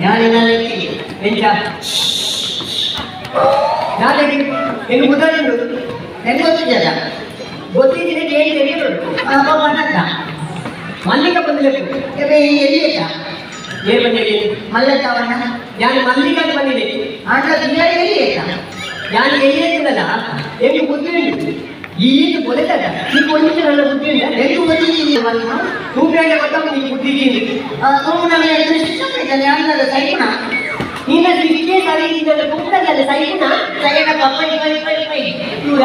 ಯಾರಿನಲ್ಲಿ ಎಂಚ ನಾಳೆಗೆ ಹೆಂಗೆ ಮುದಲು ಹೆಂಗೆ ಗೊತ್ತಿದೆಯಲ್ಲ ಗೊತ್ತಿದ್ದೀನಿ ಏನು తెలియదు ಮಣ್ಣಕ್ಕ ಮಲ್ಲಿಕ ಬಂದಿಲ್ಲ ಎಲ್ಲಿ ಏನು ಬಂದಿದೆ ಮಲ್ಲಕ್ಕವನ್ನ ನಾನು ಮಲ್ಲಿಕ ಬಂದಿದೆ ಆಟ ಎಲ್ಲಿ ನಾನು ಎಲ್ಲಿ ಅಂತಿದ್ದಲ್ಲ ಹೆಂಗೆ ಬುದ್ಧಿ ಈಗ ಕೊಲೆದಾಗ ಈ ಪೊಲೀಸರೆಲ್ಲ ಬುದ್ಧಿ ಇಲ್ಲ ಹೆಂಗೆ ಗೊತ್ತಿದ್ದೀನಿ ತೂಪೇಂಡ ಗೊತ್ತಾಗ ನೀನು ಬುದ್ಧಿ ಇದ್ದೀನಿ ಸೈಪುಣ ನಿನ್ನ ಸಿಕ್ಕೇ ಸರಿ ಇದ್ದಲ್ಲ ಕುಕ್ಕದಲ್ಲ ಸೈಪುಣ ಸೈನ ಪಪ್ಪೈ ಪೈ ಪೈ ಪೈ ಇವ್ರ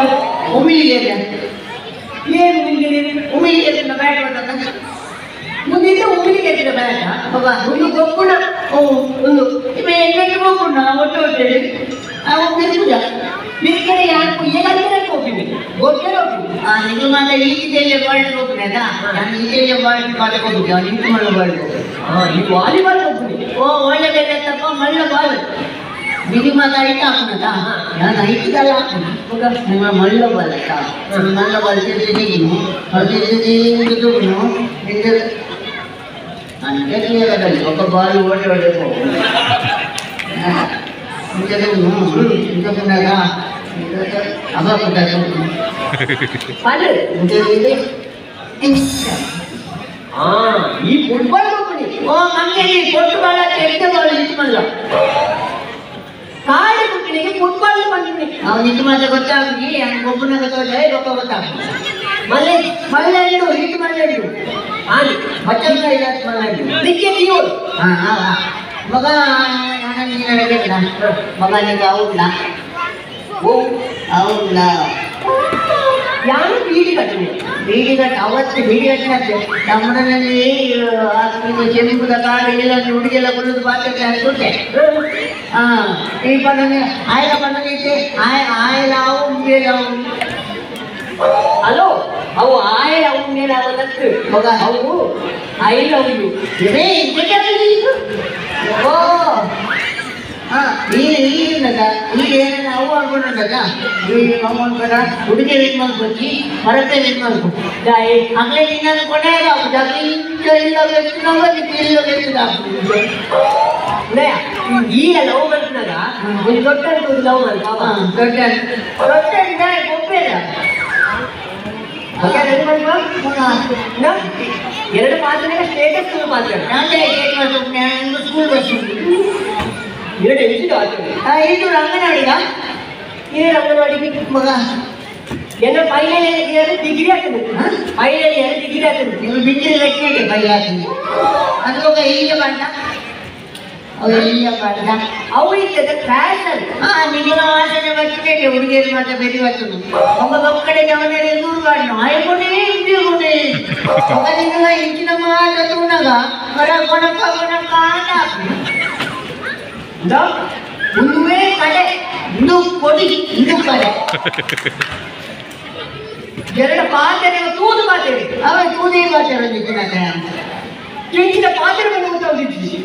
ಉಮಿಲಿಗೆ ಏನು ನಿಮಗೆ ಉಮಿಲಿಗೆ ಬ್ಯಾಟ್ ಬರ್ತದ ಮುಂದಿದ್ದ ಉಮಿಲಿಗೆ ಬ್ಯಾಟ ಒಂದು ಗೊಪ್ಪುಣ ಓ ಒಂದು ಇವ ಎಲ್ಲಿ ಹೋಗುಣ ಒಟ್ಟು ಒಟ್ಟು ಆ ಬಿರುಕುಜ ಬಿರುಕಡೆ ಯಾರು ಏನಾದ್ರೆ ಹೋಗ್ತೀನಿ ಗೊತ್ತೇ ಹೋಗ್ತೀನಿ ಆ ನಿಮ್ಮ ಮಾತ ಈಜಿದೆಲ್ಲ ಬಾಳ್ ಹೋಗ್ಬಿಡದ ನಾನು ಈಜೆಲ್ಲ ಬಾಳ್ ಬಾಳ್ ಹೋಗ್ಬಿಟ್ಟು ನಿಂತು ಮಳ್ಳ ಬಾಳ್ ಹಾಂ ಈ ವಾಲಿಬಾಲ್ ಹೋಗ್ತೀನಿ ಓ ಒಳ್ಳೆ ಬೇರೆ ತಪ್ಪ ಮಳ್ಳ ಬಾಲ್ ನಿಮಗೆ ಮಾತ ಐಟ ಹಾಕೋಣ ನಾನು ಐಟದಲ್ಲ ಹಾಕೋಣ ನಿಮ್ಮ ಮಳ್ಳ ಬಾಲ್ ಆಯ್ತಾ ಮಳ್ಳ ಬಾಲ್ ತಿಂದಿದ್ದೀನಿ ಅದು అంటే ఒక బాల్ ఓడి ఓడి ఈ ఫుట్బాల్ ఓ మంచి ఫుట్బాల్ ఎంత బాల్ ఇచ్చుమల్ల ಕಾಡು ಕುಟ್ಟಿನಿಗೆ ಫುಟ್ಬಾಲ್ ಬಂದಿನಿ ಅವನು ಇಟ್ಟು ಮಾತ್ರ ಗೊತ್ತಾಗಿ ಒಬ್ಬನ ಗೊತ್ತಾಗ ಒಬ್ಬ ಗೊತ್ತಾಗ ಮಲ್ಲೆ ಮಲ್ಲೆಂಡು ಹಿಟ್ಟು ಮಲ್ಲೆಂಡು ಆನೆ ಮಚ್ಚಂಗ ಇಲ್ಲ ಮಲ್ಲೆಂಡು ನಿಕ್ಕೆ ನೀವು ಹಾಂ ಮಗ ಮಗ ನಿಂಗೆ అవునా ಓ అవునా ಯಾರು ಬೀಡಿ ಕಟ್ಟಿನಿ ಬೀಡಿ ಕಟ್ಟ ಅವತ್ತು ಬೀಡಿ ಕಟ್ಟಿನಂತೆ ನಮ್ಮನಲ್ಲಿ ಕೆಂಪುದ ಕಾಡು ಇಲ್ಲ ಹುಡುಗೆಲ್ಲ ಕುಡಿದು ಪಾತ್ರೆ ಹಾಕಿಬಿಟ್ಟೆ ಹಾಂ ಈ ಪಣ್ಣನೆ ಆಯ್ಲ ಪಣ್ಣನೈತೆ ಆಯ್ ಆಯ್ಲ ಅವು ಉಂಬೇಲ ಅವು ಹಲೋ ಅವು ಆಯ್ ಅವು ಮೇಲೆ ಅವನತ್ತು ಮಗ ಅವು I love you ಇವೇ ಓ ಹಾಂ ಈ ಈಗ ಈಗ ಏನೇನು ಅವು ಅನ್ಕೊಂಡಲ್ಲ ಈ ಅವು ಅನ್ಕೊಂಡ ಹುಡುಗಿ ಇದು ಮಾಡ್ಕೊಚ್ಚಿ ಮರತೆ ಇದು ಮಾಡ್ಕೊ ದಾಯಿ ಆಗಲೇ ನಿನ್ನನ್ನು ಕೊನೆಯ ಇಲ್ಲ ಇಲ್ಲ ಉದಯ ಈಗ ಲವ್ ಮಾಡ್ತಿನಾಗ ಒಂದು ದೊಡ್ಡ ಒಂದು ಲವ್ ಮಾಡ್ಪ ದೊಡ್ಡ ದೊಡ್ಡ ಗೊಬ್ಬರ ಎರಡು ಪಾತ್ರೆ ಸ್ಟೇಟಸ್ ಪಾತ್ರೆ ಸ್ಕೂಲ್ ಬಸ್ ಎರಡು ಎಷ್ಟು ಇದು ಅಂಗನವಾಡಿಗ ಏನು ಅಂಗನವಾಡಿಗೆ ಮಗ என்ன ಫೈನಲ್ ಇಯರ್ ಡಿಗ್ರಿ ಆಗ್ತದೆ ಫೈನಲ್ ಇಯರ್ ಡಿಗ್ರಿ ಆಗ್ತದೆ ನೀವು ಡಿಗ್ರಿ ಕಟ್ಟಿಗೆ ಫೈಲ್ ಆಗ್ತದೆ ಅದು ಈಗ ಬಂದ ಅವು ಈಗ ಬಂದ ಅವು ಇರ್ತದೆ ಫ್ಯಾಷನ್ ಹಾಂ ನಿಮಗೆ ವಾಸನೆ ಬರ್ತದೆ ಹುಡುಗಿಯರು ಮಾತ್ರ ಬೆರಿ ಬರ್ತದೆ ಒಬ್ಬ ಒಕ್ಕಡೆ ಜವನರೆ ದೂರು ಬಾಡ್ನು ಆಯ್ಕೊಂಡೇ ಇದ್ದಿಕೊಂಡೇ ఒక ನಿನ್ನ ಇಂಚಿನ ಮಾತ್ರ ತೂನಗ ಹೊರ ಕೊಣಕ ಕೊಣಕ ಅಂತ ಮುಂದುವೇ ಕಡೆ ಇಂದು ಕೊಡಿ ಇಂದು ಕಡೆ ಎರಡು ಪಾತ್ರೆ ತೂದು ಪಾತ್ರೆ ಅವ ತೂದೇ ಪಾತ್ರೆ ಬಂದಿದ್ದು ಕೆಂಚಿನ ಪಾತ್ರೆ ಬಂದು ಗೊತ್ತಾಗ್ತಿದ್ವಿ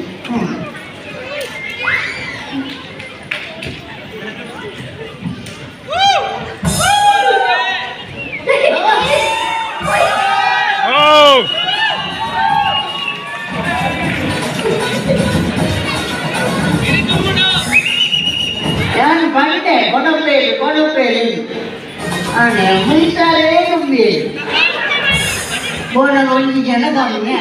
ನಾನು ಬಂದೆ ಕೊನಪೇಲಿ ಕೊನಪೇಲಿ ಆನೆ ಮುಳಿತಾರೆ ತುಂಬಿ ಬೋನ ಒಂಜಿ ಜನ ಕಮ್ಮಿ